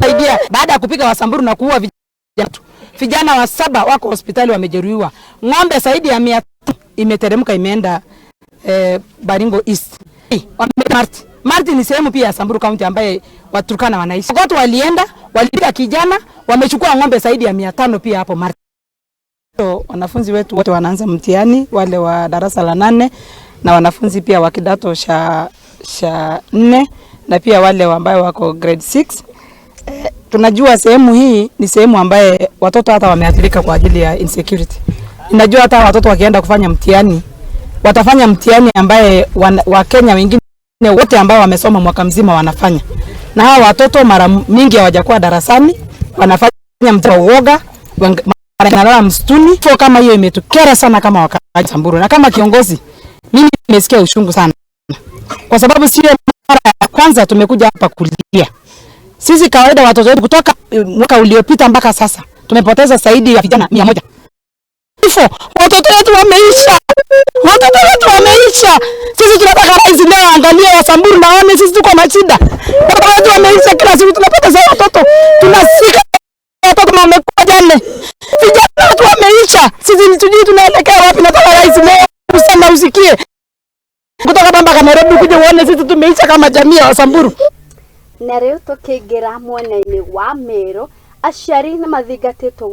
Saidia baada ya kupiga Wasamburu na kuua vijana. Vijana wa 7 wako hospitali wamejeruhiwa. Ng'ombe zaidi ya 300 imeteremka imeenda Baringo East. Marti. Marti ni sehemu pia ya Samburu County ambaye Waturkana wanaishi. Watu walienda, walipiga kijana, wamechukua ng'ombe zaidi ya 500 pia hapo Marti. So, wanafunzi wetu wote wanaanza mtihani, wale wa darasa la 8 na wanafunzi pia wa kidato cha 4 na pia wale ambao wako grade 6. Tunajua sehemu hii ni sehemu ambaye watoto hata wameathirika kwa ajili ya insecurity. Ninajua hata watoto wakienda kufanya mtihani watafanya mtihani ambaye Wakenya wengine wote ambao wamesoma mwaka mzima wanafanya. Na hawa watoto mara mingi hawajakuwa darasani, wanafanya mtihani wa uoga, wanalala msituni. Kwa kama hiyo imetukera sana kama wakaaji Samburu, na kama kiongozi mimi nimesikia uchungu sana, kwa sababu sio mara ya kwanza tumekuja hapa kulia. Sisi kawaida watoto wetu kutoka mwaka uliopita mpaka sasa tumepoteza zaidi ya vijana 100. Kifo, watoto wetu wameisha. Watoto wetu wameisha. Sisi tunataka rais leo angalie Wasamburu na waone sisi tuko na shida. Watoto wetu wameisha, kila siku tunapoteza watoto. Tunasika watoto na wamekuwa jane. Vijana wetu wameisha. Sisi tujui tunaelekea wapi. Nataka rais leo usema usikie. Kutoka hapa mpaka Nairobi kuja uone sisi tumeisha kama jamii ya Wasamburu. Na rĩu tũkĩingĩra mwena-inĩ wa Meru, aciari nĩ mathingatĩtwo.